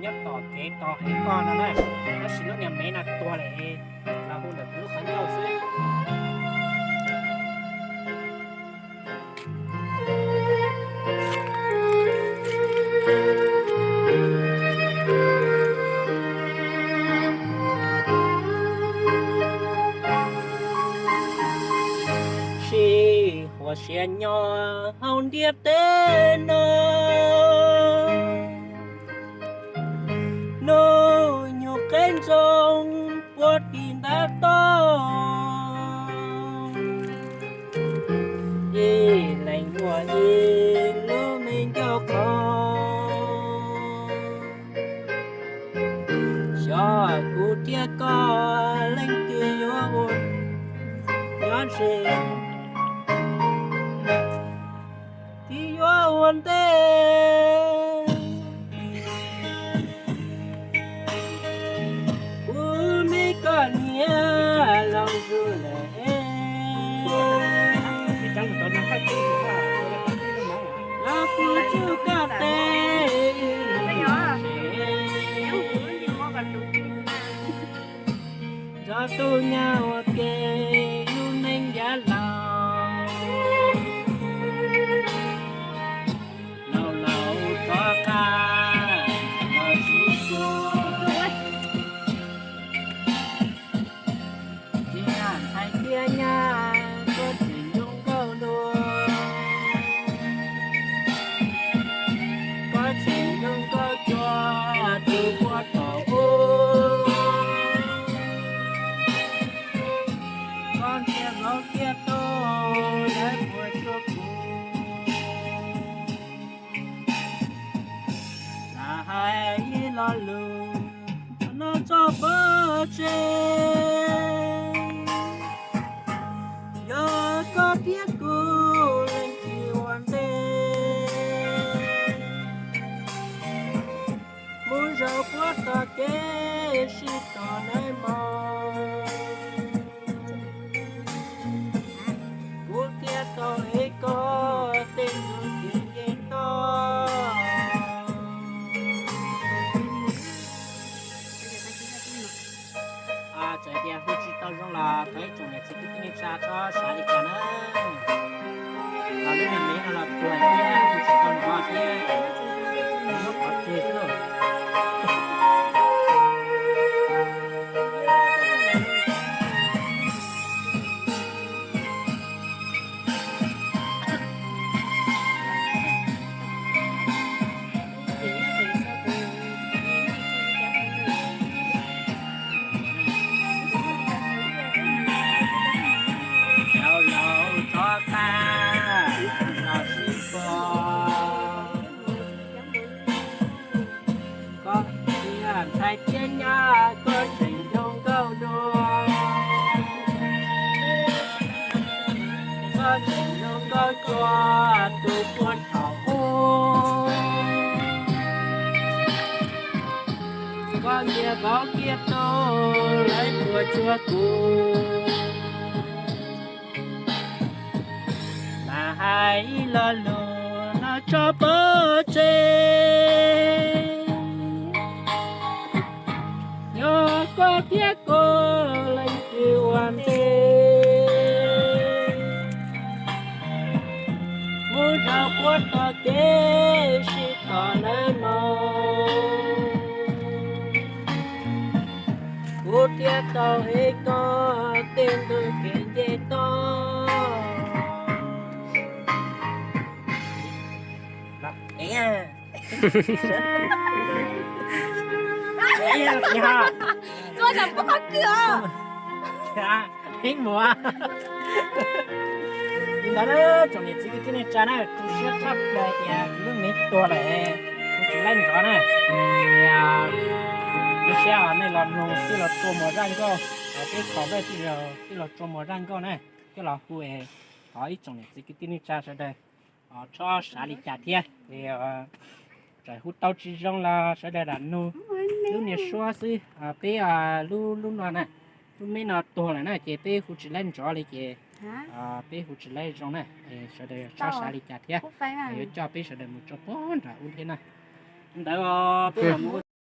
nyob tom kev tos heev koj no na, tab sis lub niag mev no tuag lawm, los hu ntawm kuv lub qhov ncauj xwb. Sij huam sia nyob hauv ntiaj teb no, hnub nyoog qeb ntsoog puag tim ntav toj, ib leeg muaj ib lub me ncauj qhov. Xyov kuv thiab koj leej twg yuav ua nyob ze, twb yuav ua ntej. Kuv me koj niam laus zuj lawm, los kuv tsuj koj tes, nrog tus nyab ua ke lub neej yav laus. Laus laus rov qab los sib xus, tsis yog ntxhais thiab nyab, koj tseem zoo nkauj dua. Koj tseem zoo nkauj cuag tus puag thaum ub. Koj ntsia vauv kiag tau lawv puas tsuaj kuv. Lam hais ib lo lus no tso pov tseg, yog koj thiab kuv leej twg ua ntej, mus zaum puag tom kev sib tos nawb mog. Kuv qhia tau es koj tej lus kev nce toj. Txawm tias hu tsis tau zoo los thov ib tsoom niam txiv kwv tij neej tsa txhob xav li cas na. Los lub niag mev no los tuag thiab hu tsis tau nrov thiab, lub qhov tseg xwb lauj. Laus laus rov qab los sib xus, koj tsis yog ntxhais thiab nyab, koj tseem zoo nkauj dua. Koj tseem zoo nkauj cuag tus puag thaum ub. Koj ntsia vauv kiag tau lawv puas tsuaj kuv. Lam hais ib lo lus no tso pov tseg, yog koj thiab kuv leej twg ua ntej, mus zaum puag tom kev sib tos nawb mog. Kuv qhia tau es koj tej lus kev nce toj. Tuaj tsam pub qhov kws os. Heev mus. Li ntawd na, tsoom niam txiv kwv tij neej tsa na, tu siab tshaj plaws tias kuv lub mev tuag lawm, kuv tsis laib nrov na. Kuv siab nej los mloog tij laug Tsua Muas zaj nkauj, peb kho vaj tij laug Tsua Muas zaj nkauj na, coj los hu es thov ib tsoom niam txiv kwv tij neej tsa sawv daws txhob xav li cas thiab. Txawm hu tau tsis zoo los sawv daws lam nug lub niag suab xwb. Peb lub lub no na, lub mev no tuag lawm na ces peb hu tsis laib nrov li ces peb hu tsis laib zoo na. Sawv daws txhob xav li cas thiab, yuav coj peb sawv daws mus tso puag nram ub thiab na. Ntawd peb los mus